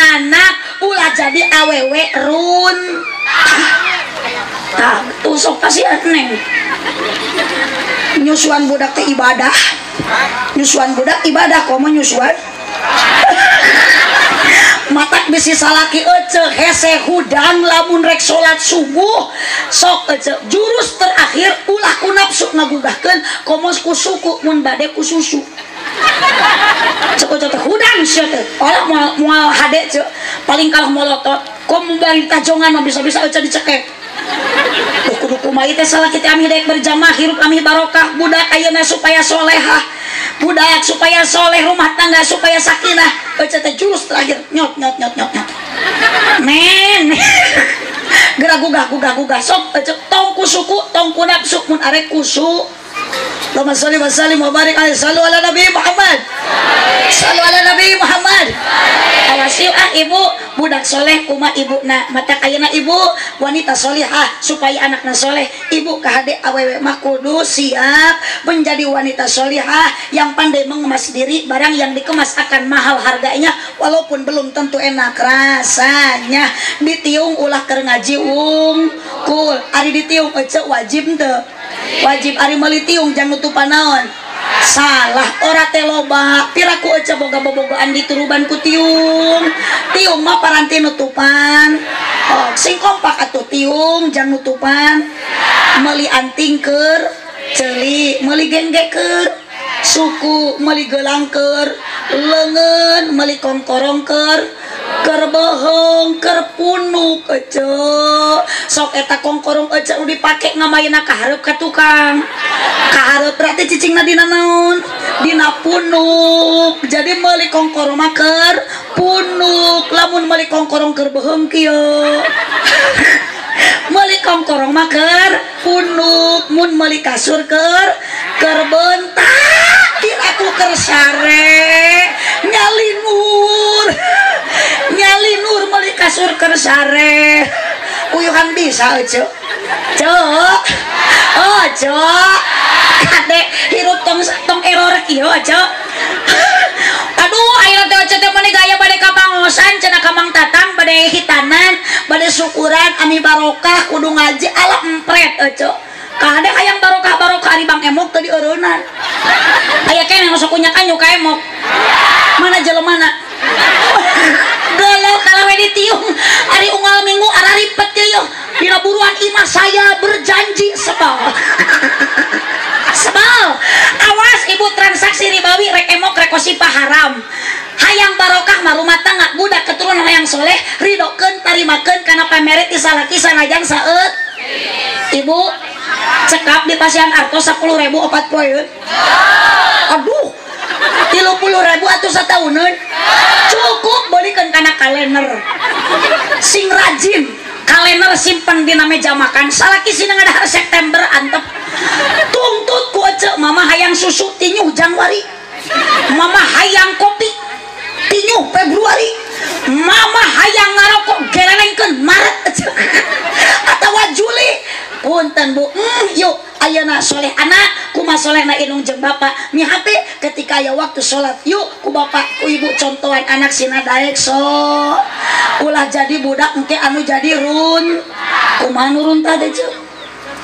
anak ulah jadi awewe run. Tah tusuk kasihan neng. Nyusuan budak teh ibadah, nyusuan budak ibadah, komo nyusuan matak bisi salaki ece hese hudang lamun rek salat subuh sok ece jurus terakhir ulah ku nafsu ngagugahkeun komo ku suku mun bade ku susu cek ece teh hudang sia teh olah moal hade cek paling kalah molotot komo bari tajongan mah bisa-bisa ece dicekek. Kudu kumaha teh salaki teh amih daek berjamaah hirup amih barokah budak ayeuna supaya solehah, budak supaya soleh, rumah tangga supaya sakinah. Ece teh jurus terakhir nyot nyot nyot nyot nyot nen gerak gugah gugah gugah sok ece tong ku suku tong ku nafsu mun arek kusu. Allahumma sholli wa sallim wa barik alaihi, sallu ala Nabi Muhammad, sallu ala Nabi Muhammad. Awas ah ibu budak soleh kuma ibu na mata ayeuna ibu wanita solihah supaya anakna soleh. Ibu kahade awewe mah kudu siap menjadi wanita solihah yang pandai mengemas diri. Barang yang dikemas akan mahal harganya walaupun belum tentu enak rasanya. Ditiung ulah keur ngaji wungkul, ari ditiung ece wajib teu wajib, ari meuli tiung jangan nutupan naon salah ora teh loba piraku ece boga bobogoan dituruban ku tiung, tiung mah paranti nutupan. Oh sing kompak atuh tiung jang nutupan, meuli anting keur ceuli, meuli genggek keur suku, meuli gelang keur leungeun, meuli kongkorong keur bohong, keur punuk ece. Sok eta kongkorong ece nu dipake ngamayna ka hareup ka tukang. Ka hareup berarti cicingna dina naon? Dina punuk. Jadi meuli kongkorong mah keur punuk. Lamun meuli kongkorong keur bohong kieu. Meuli kongkorong mah keur punuk, mun meuli kasur keur bentak, aku keur sare nyalinur. Nyalinur meuli kasur keur sare. Uyuhan bisa ece. Cek. Oh, cek. Kade hirup tong tong error kieu ece. Aduh, ayeuna teh ece teh meuni gaya bade ka pangosan cenah ka Mang Tatang bade hitanan, bade syukuran ami barokah kudu ngaji ala empret ece. Kade hayang barokah-barokah ari Bang Emok teu dieureunnan. Aya keneh nu sok kunyak-anyuk ka Emok. Mana jelemana? Galau kalau we ditiung ari unggal minggu araripet yeuh dina buruan imah saya berjanji sebal. Sebal. Awas ibu transaksi ribawi rek emok rek kosipa haram. Hayang barokah mah rumah tangga budak keturunan hayang soleh ridokeun tarimakeun kana pamere ti salaki sanajan saeut. Ibu Cekap di pasian artos 10.000 opat poeun. Aduh, 30.000 atuh satauneun. Cukup beulikeun kana kalender. Sing rajin kalender simpen dina meja makan. Salaki sina ngadahar September antep. Tuntut ku ece mama hayang susu tinyuh Januari. Mama hayang kopi tinyuh Februari. Mama hayang ngarokok gelenengkeun Maret atawa Juli. Punten bu, yuk ayeuna soleh anak kuma solehna indung jeung bapak mihati ketika aya waktu sholat yuk ku bapak ku ibu contohan anak sina daek so ulah jadi budak engke anu jadi run kumaha nu runtah teh ceu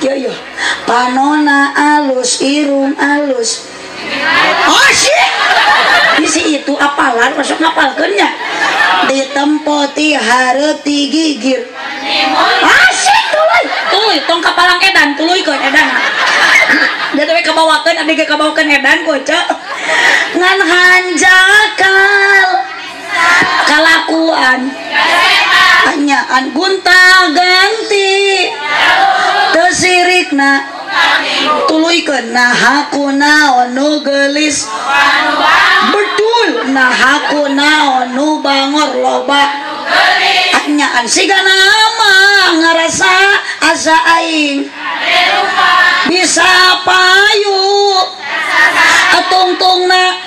kieu yeuh panona alus irung alus. Oh sih isi itu apalan masuk ngapalkeun nya ditempoti hareup ti gigir. Asik tuluy tuluy tong kapalang edan tuluykeun edan. Dia teh kabawakeun abdi ge kabawakeun edan ku ceu. Ngan hanjakal kalakuan anyaan gonta ganti teu sirikna tuluykeun naha ku naon nu geulis. Betul naha ku naon nu bangor loba anyaan siga nama ngarasa asa aing bisa payu atungtungna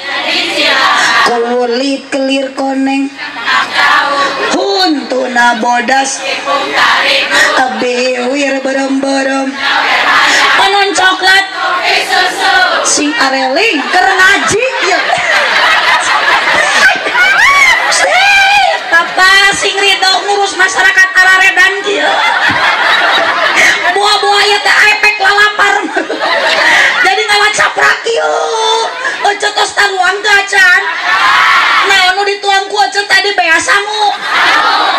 kulit kelir koneng huntuna bodas biwir berem-berem panon coklat sing areling keur ngaji ya. Papa sing ridho ngurus masyarakat araredan kieu. Buah-buah ieu teh efek lalapar. Jadi ngawacaprak kieu. Ece tos taruang teh acan. Nah anu dituang ku ece tadi beas sangu.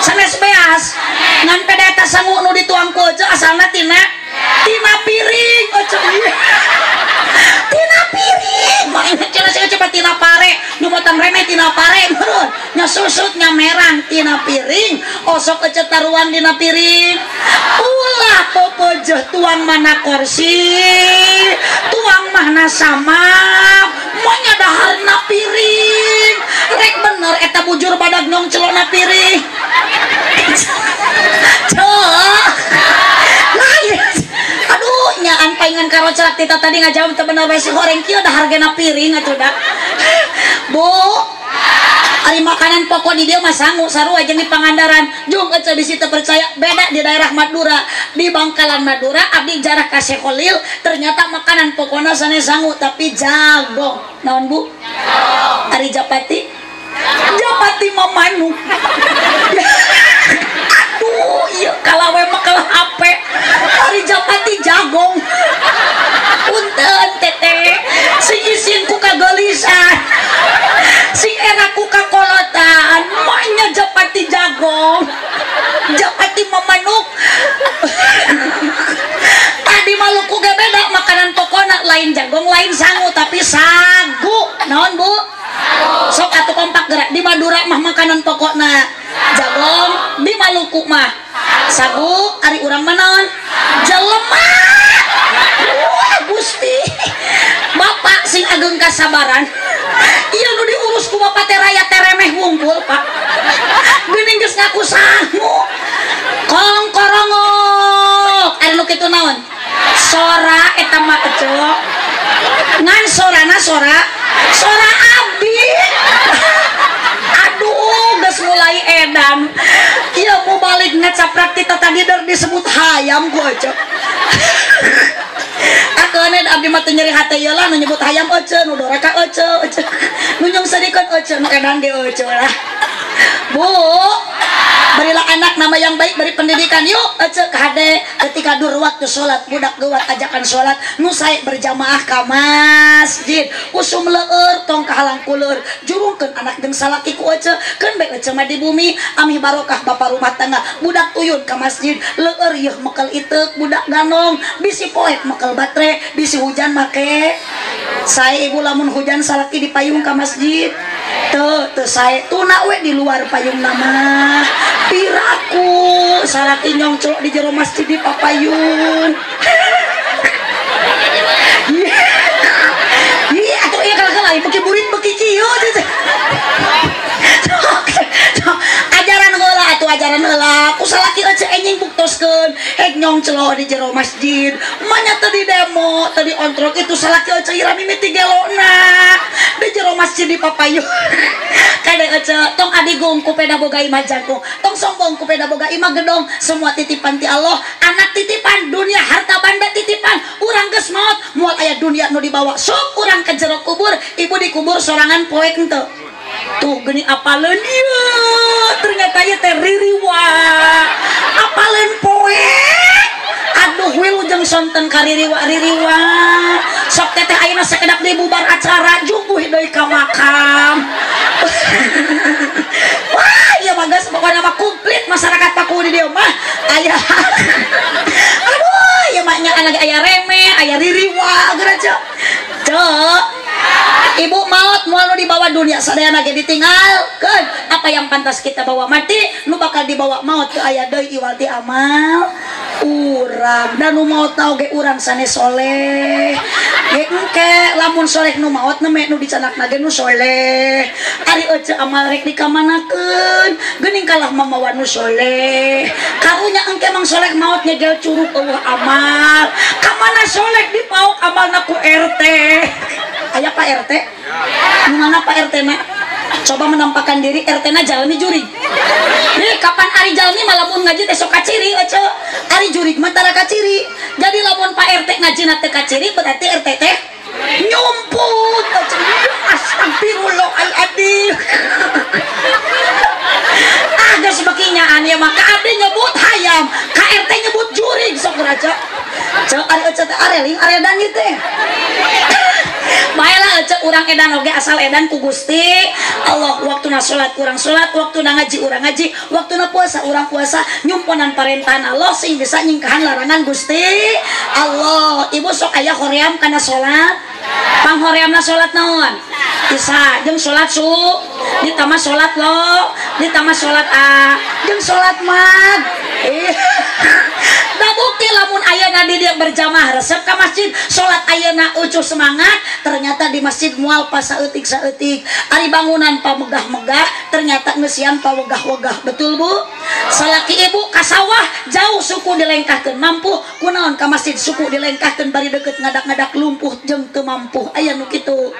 Sanes beas. Ngan peda eta sangu nu dituang ku ece asalna tina piring ece. Tina piring. Main cenah sih ece tina pare. Nyumotan remeh tina pare meureun. Nya susut nya merang tina piring. Osok ece taruang dina piring. Ulah popojeh tuang mana kursi, tuang mana sama, monya daharna piring. Rek bener eta bujur badag nyong celona piring. Cok. Lain. Aduh nyaan paingan karo celak tita tadi ngajawab teu bener bae si horeng kieu dahar gena piring atuh da. Bu, ari makanan pokok di dia mah sangu sarua jeung di Pangandaran. Jung ece bisi teu percaya beda di daerah Madura. Di Bangkalan Madura abdi jarah ka Syekh Kholil ternyata makanan pokokna sanes sangu tapi jago. Naon Bu? Jago. Ari japati? Japati mah manuk. Aduh, ieu kalawe mah kalah ape. Ari japati jagong. Punten teteh, sing isin ku kagelisan. Sing era ku kakolotan, maknya japati jagong. Japati mah manuk. Tadi Maluku ge beda makanan pokona lain jagong lain sangu tapi sagu. Naon Bu? Sok atuh kompak gerak di Madura mah makanan pokokna jagong, di Maluku mah sagu, ari urang mah naon? Jelema. Wah Gusti. Bapak sing ageng kasabaran. Ieu nu diurus ku bapak teh raya teh remeh wungkul, Pak. Geuning geus ngaku sangu. Kong korongok. Ari nu kitu naon? Sora eta mah ecok. Ngan sorana sora abdi. Aduh, geus mulai edan. Ieu mau balik ngacaprak tita tadi der disebut hayam ku ecok. Akeun abdi mah teu nyeri hate ieu lah nu nyebut hayam ece, nu doraka ece, ece. Nu nyungseurikeun ece, nu edan ge ece lah. Bu, berilah anak nama yang baik, beri pendidikan. Yuk, ece kade ketika dur waktu sholat, budak geuwat ajakan sholat, nu sae berjamaah ka masjid. Usum leueur tong kahalang kuleur, jurungkeun anak jeung salaki ku ece, keun bae ece mah di bumi, amih barokah bapa rumah tangga. Budak tuyun ka masjid, leueur yeuh mekel iteuk, budak ganong, bisi poek mekel batre, bisi hujan make. Sae ibu lamun hujan salaki dipayung ka masjid. Teu teu sae tuna we di luar payung nama. Piraku salaki nyongclok di jero masjid di papayun. Ari beuki burit beuki kieu teh. Ajaran heula atuh ajaran heula. Ku salaki euceu enjing buktoskeun, hek nyong celo di jero masjid. Manya teu di demo, teu di ontrok itu salaki euceu ira mimiti gelona. Di jero masjid di papayun. Kade euceu tong adigung ku peda boga imah jangkung, tong sombong ku peda boga imah gedong, semua titipan ti Allah, anak titipan, dunia harta banda titipan, urang geus maot moal aya dunia nu dibawa. Sok urang ke jero kubur, ibu dikubur sorangan poek henteu. Tuh geuning apaleun ieu, ternyata ieu teh ririwa. Apaleun poek. Aduh wilujeng sonten kaririwa-ririwa. Sok teteh ayeuna sakedap deui bubar acara juguh deui ka makam. Wah, ieu mah geus pokona mah komplit masyarakat Paku di dieu mah. Aya. Aduh, ieu mah nya lagi aya reme, aya ririwa geura ceu. Ceu. Ibu maot moal nu dibawa dunia sadayana ge ditinggalkeun. Apa yang pantas kita bawa mati, nu bakal dibawa maot teu aya deui iwal ti amal urang. Dan nu maot oge urang sanes soleh. Ge engke lamun soleh nu maot neme nu dicanakna ge nu soleh. Ari euceu amal rek dikamanakeun, geuning kalah mamawa nu soleh. Karunya engke mang soleh maot nyegel curug eueuh amal. Kamana soleh dipaok amalna ku RT. Aya Pak RT? Mana Pak RT na? Coba menampakkan diri RT na jalmi jurig. Nih kapan ari jalmi mah lamun ngaji teh sok kaciri euceu. Ari jurig mah tara kaciri. Jadi lamun Pak RT ngaji na teu kaciri berarti RT teh nyumput euceu. Astagfirullah ai abdi. Ah geus beuki nyaan ieu mah ka abdi nyebut hayam, ka RT nyebut jurig sok raja. Ceu ari euceu teh areling aredan ieu teh. Baiklah ecek urang edan oge asal edan ku Gusti Allah. Waktuna salat urang salat, waktuna ngaji urang ngaji, waktuna puasa urang puasa, nyumponan parentahan Allah sing bisa nyingkahan larangan Gusti Allah. Ibu sok aya hoream kana salat, panghoreamna salat naon? Isa jeung salat su, ditambah salat lo, ditambah salat a, jeung salat mag. Da bukti lamun ayeuna di dieu berjamaah resep ka masjid, salat ayeuna ucuh semangat, ternyata di masjid mual pas saeutik saeutik. Ari bangunan pamegah-megah, ternyata ngeusian pawegah-wegah. Betul Bu? Salaki ibu ka sawah jauh suku dilengkahkeun mampu, kunaon ka masjid suku dilengkahkeun bari deukeut ngadak-ngadak lumpuh jeung teu mampu. Aya nu kitu.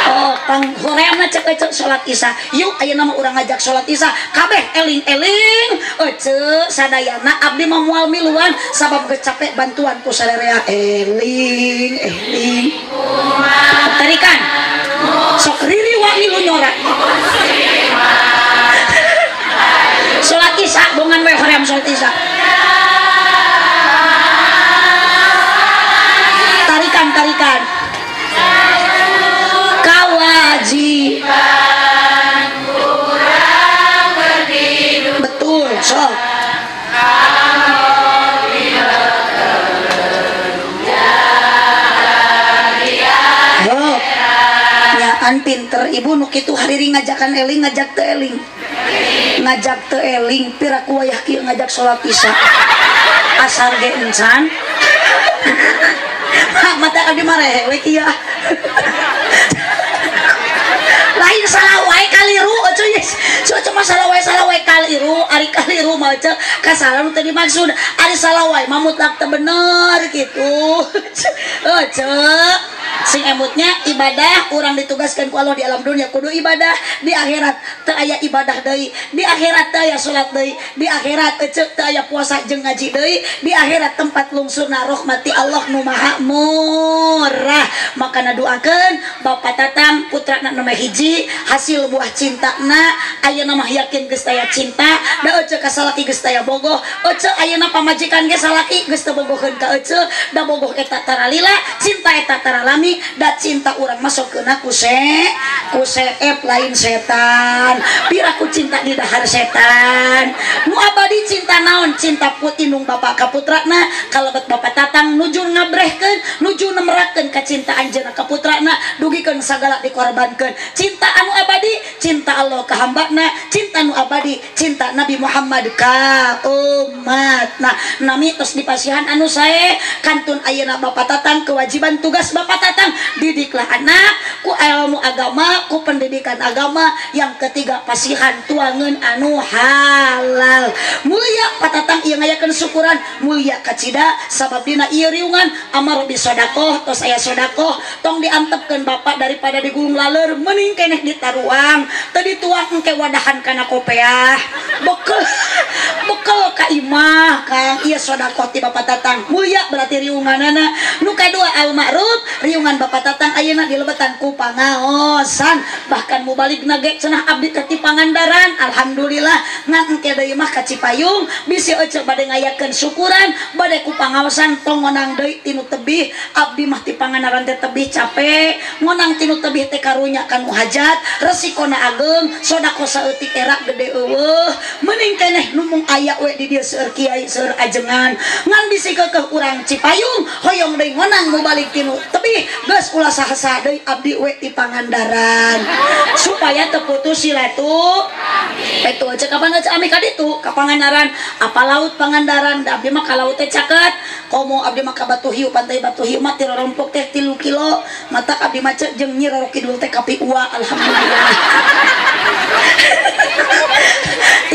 Oh, panghoreamna cek ecek salat Isya. Yuk ayeuna mah urang ngajak salat Isya. Kabeh eling-eling ecek sadayana abdi mah moal miluan sabab geus capek bantuan ku sarerea. Eling eling. Tarikan. Sok ririwa milu nyorak. Salat Isya bongan we hoream salat Isya. Tarikan tarikan. Kewajiban kurang berhidup. Betul, sok. Nyaan pinter ibu nu kitu hariri ngajakan eling ngajak teu eling. Ngajak teu eling piraku wayah kieu ngajak salat Isya. Asar ge encan. Mata abdi mah rehe we kieu. Lain salah wae kaliru euceu yes. Cuma salah wae kaliru, ari kaliru mah euceu kasalah nu teu dimaksud. Ari salah wae mah mutlak teu bener kitu. Euceu sing emutnya ibadah urang ditugaskan ku Allah di alam dunia kudu ibadah, di akhirat teu aya ibadah deui, di akhirat teu aya salat deui, di akhirat eceu teu aya puasa jeung ngaji deui, di akhirat tempat lungsurna rahmati Allah nu maha murah. Makana doakeun Bapak Tatang putrana nu hiji hasil buah cintana ayeuna mah yakin geus taya cinta da eceu ka salaki geus taya bogoh, eceu ayeuna pamajikan ge salaki geus teu bogoheun ka eceu, da bogoh eta tara lila, cinta eta tara lami. Da cinta urang masukkeun ku seep lain setan. Piraku cinta di dahar setan. Nu abadi cinta naon? Cinta putindung bapak ka putrana, kalebet bapak Tatang nuju ngabrehkeun, nuju nemerakeun ka cinta anjeunna ka putrana, dugikeun sagala dikorbankeun. Cinta anu abadi, cinta Allah ka hambana, cinta nu abadi, cinta Nabi Muhammad ka umat. Nah, nami tos dipasihan anu sae kantun ayeuna Bapak Tatang kewajiban tugas Bapak Tatang didiklah anak ku ilmu agama, ku pendidikan agama. Yang ketiga pasihan tuangeun anu halal. Mulia Pak Tatang ieu ngayakeun syukuran, mulia kacida sabab dina ieu riungan amar bi sodakoh tos aya sodakoh tong diantepkeun bapak daripada digulung laleur mending keneh ditaruang teu dituang engke wadahan kana kopeah bekel bekel ka imah Kang ieu sodakoh ti Bapak Tatang mulia berarti riunganana. Nu kadua al ma'ruf riungan Bapak Tatang ayeuna dilebetan ku pangaosan bahkan mubaligna ge cenah abdi teh ti Pangandaran alhamdulillah ngan engke deui mah ka Cipayung bisi ece bade ngayakeun syukuran bade ku pangaosan tong ngonang deui tinu tebih abdi mah ti Pangandaran teh tebih capek ngonang tinu tebih teh karunya kanu hajat resikona ageng sodakoh saeutik era gede eueuh mending keneh numung aya we di dieu seueur kiai seueur ajengan ngan bisi keukeuh urang Cipayung hoyong deui ngonang mubalik tinu tebih geus ulah saha-saha deui abdi we ti Pangandaran supaya teu putus silaturahmi. Itu aja kapan aja ami ka ditu ka Pangandaran apa laut Pangandaran da abdi mah ka laut teh caket komo abdi mah ka Batu Hiu pantai Batu Hiu mah ti rorompok teh 3 kilo matak abdi mah ceuk jeung Nyi Roro Kidul teh kapiua alhamdulillah.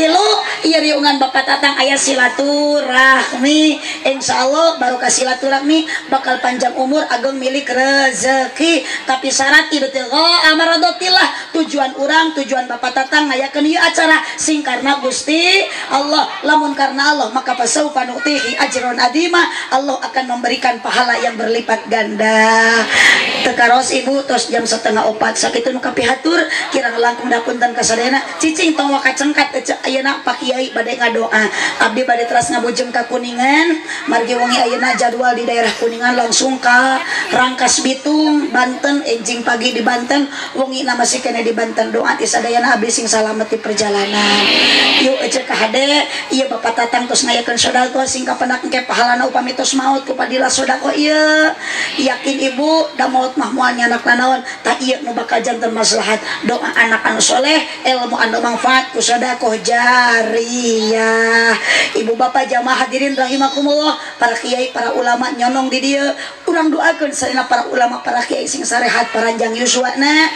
Tilu ieu riungan Bapak Tatang aya silaturahmi insyaallah barokah silaturahmi bakal panjang umur ageng milik rezeki tapi syarat ibtigha amradatillah tujuan urang tujuan Bapak Tatang ngayakeun ieu acara sing karena Gusti Allah lamun karena Allah maka fasaufa nu'tihi ajron adima Allah akan memberikan pahala yang berlipat ganda. Teu karos ibu tos jam 3:30 sakitu nu kapihatur kirang langkung dapunten kasadayana cicing tong waka cengkat ece ayeuna Pak Kiai bade ngadoa abdi bade teras ngabujeng ka Kuningan margi wengi ayeuna jadwal di daerah Kuningan langsung ka Rangkas Bitung Banten enjing pagi di Banten wengi na masih kene di Banten doa ti sadayana abdi sing salamet di perjalanan yuk ece ka hade ieu Bapak Tatang tos ngayakeun sodakoh sing kapenak engke pahalana upami tos maot ku padilah sodakoh ieu yakin ibu da maot mah moal nyanak nanaon tah ieu nu bakal janten maslahat doa anak anu soleh ilmu anu manfaat ku sodakoh jariyah. Ibu bapak jamaah hadirin rahimakumullah para kiai para ulama nyonong di dieu urang doakeun sarena para ulama para kiai sing sarehat paranjang yuswana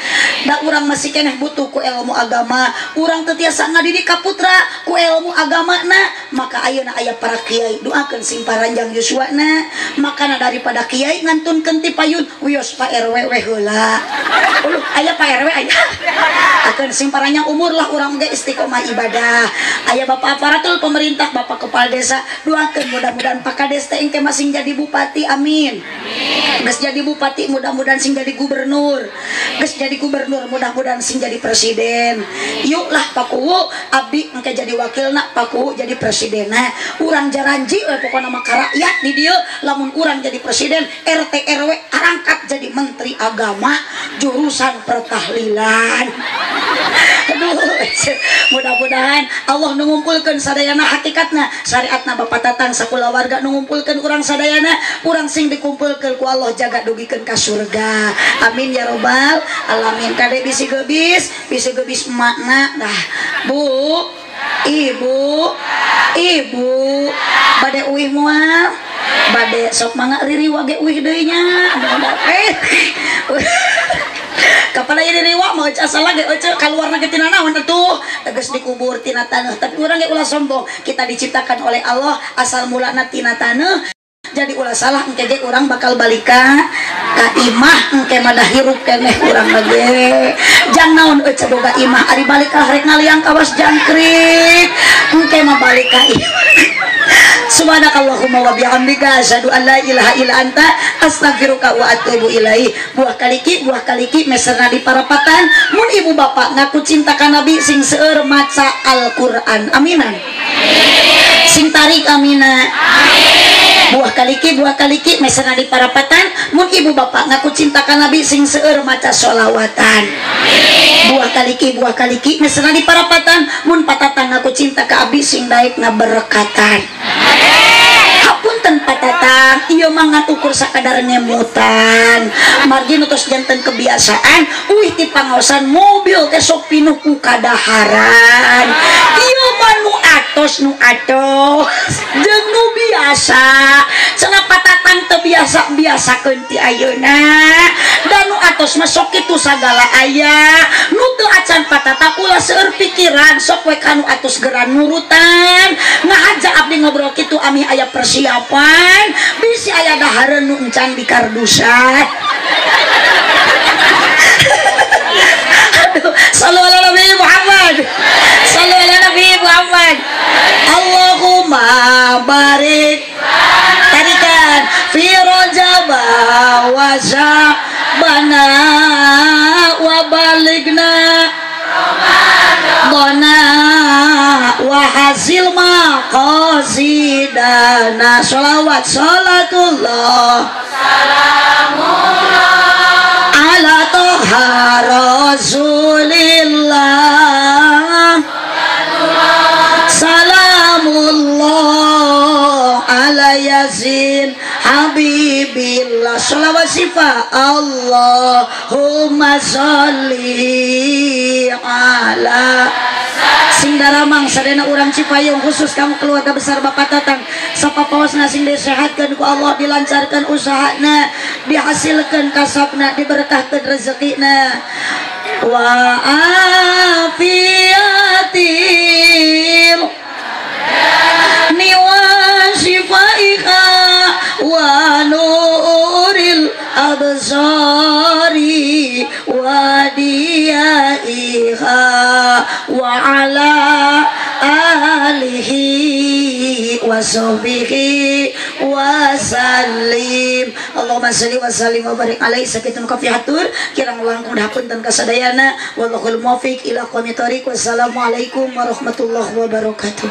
da urang masih keneh butuh ku ilmu agama urang teu tiasa ngadidik ka putra ku ilmu agamana maka ayeuna aya para kiai doakeun sing paranjang yuswana makana daripada kiai ngantunkeun ti payun wios Pak RW we heula uluh aya Pak RW aya akeun sing paranjang umur lah urang ge istiqomah ibadah aya bapak aparatur pemerintah bapak kepala desa doakeun mudah-mudahan Pak Kades teh engke masing jadi bupati amin. Geus jadi bupati mudah-mudahan sing jadi gubernur geus jadi gubernur mudah-mudahan sing jadi presiden yuk lah Pak Kuwu abdi engke jadi wakilna Pak Kuwu jadi presidenna urang jaranji we pokona mah ka rakyat di dieu lamun urang jadi presiden RT RW arangkat jadi menteri agama jurusan pertahlilan. Aduh, mudah-mudahan Allah ngumpulkeun sadayana hakikatna syariatna Bapak Tatang sakulawarga nu ngumpulkeun urang sadayana urang sing dikumpulkeun ku Allah jaga dugikeun ka surga amin ya robbal alamin. Kade bisi gebis makna nah bu ibu ibu bade uih moal bade sok mangga riri wage uih deui nya kapan aya diriwa mau asal lagi ece kaluarna ge tina naon atuh geus dikubur tina taneuh tapi urang ge ulah sombong kita diciptakan oleh Allah asal mulana tina taneuh jadi ulah salah engke ge urang bakal balika ka imah engke mah dah hirup keneh urang mah ge jang naon ece boga imah ari balik ka rek ngaliang kawas jangkrik engke mah balik ka imah. Subhanakallahumma wa bihamdika asyhadu an la ilaha illa anta astaghfiruka wa atubu ilaih. Buah kaliki meserna di parapatan mun ibu bapak ngaku cinta ka nabi sing seueur maca Al-Qur'an aminan sing tarik amina. Buah kaliki meserna di parapatan mun ibu bapak ngaku cinta ka nabi sing seueur maca sholawatan. Buah kaliki meserna di parapatan mun patatang ngaku cinta ka abi sing daek ngaberkatan. Hapunten patatang Patatang ieu mah ngan ukur sakadar ngemutan margi nu tos janten kebiasaan uih ti pangaosan mobil teh sok pinuh ku kadaharan ieu mah nu atos jeung nu biasa cenah patatang teu biasa-biasakeun ti ayeuna da nu atos mah sok kitu sagala aya nu teu acan patatang ulah seueur pikiran sok we ka nu atos geura nurutan ngahaja abdi ngobrol kitu amih aya persiapan bisi aya dahareun nu encan di kardusan. Aduh, sallu ala Nabi Muhammad. Sallu ala Nabi Muhammad. Allahumma barik tarikan fi Rajab wa Sya'bana wa baligna Ramadana wa hasil maqasidana. Sholawat salatullah salamullah ala toha rasulillah salamullah ala yasin habibillah. Sholawat sifat Allahumma sholli ala sing daramang sadayana urang Cipayung khusus kamu keluarga besar Bapak Tatang sapapaosna sing disehatkeun ku Allah, dilancarkan usahana, dihasilkeun kasabna, diberkahkeun rezekina. Wa afiyatil niwa shifaiha wa nuril absari wa diyaiha wa ala alihi wa sahbihi wa sallim. Allahumma sholli wa sallim wa barik alaihi. Sakitun kafihatur kirang langkung hapunten kasadayana. Wallahul muwaffiq ila aqwamit thoriq. Wassalamualaikum warahmatullahi wabarakatuh.